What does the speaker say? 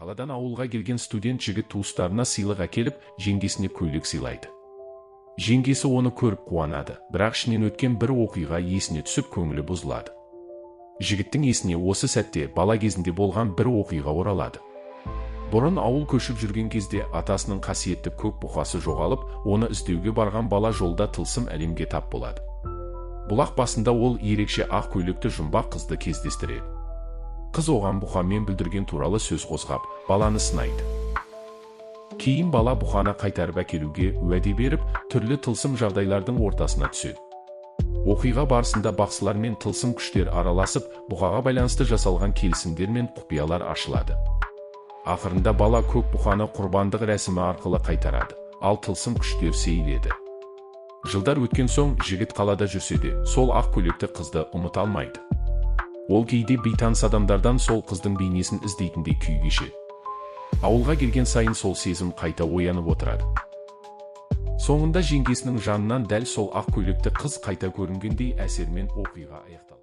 Қаладан ауылға келген студент жігіт туыстарына сыйлық әкеліп, жеңгесіне көйлек сыйлайды. Жеңгесі оны көріп қуанады, бірақ ішінен өткен бір оқиға есіне түсіп, көңілі бұзылады. Жігіттің есіне осы сәтте бала кезінде болған бір оқиға оралады. Бұрын ауыл көшіп жүрген кезде атасының қасиетті көк бұқасы жоғалып, оны іздеуге барған бала жолда тылсым әлемге тап болады. Бұлақ басында ол ерекше ақ көйлекті жұмбақ қызды кездестіреді. Қыз оған бұқа мен бүлдірген туралы сөз қозғап, баланы сынайды. Кейін бала бұқаны қайтарып әкелуге уәде беріп, түрлі тылсым жағдайлардың ортасына түседі. Оқиға барысында бақсылар мен тылсым күштер араласып, бұқаға байланысты жасалған келісімдер мен құпиялар ашылады. Ақырында бала көк бұқаны құрбандық рәсімі арқылы қайтарады, ал тылсым күштер сейіледі. Жылдар өткен соң жігіт қалада жүрсе де, сол ақ көйлекті қызды ұмыта алмайды. Ол кейде бейтаныс адамдардан сол қыздың бейнесін іздейтіндей күй кешеді. Ауылға келген сайын сол сезім қайта оянып отырады. Соңында жеңгесінің жанынан дәл сол ақ көйлекті қыз қайта көрінгендей әсермен оқиға аяқталады.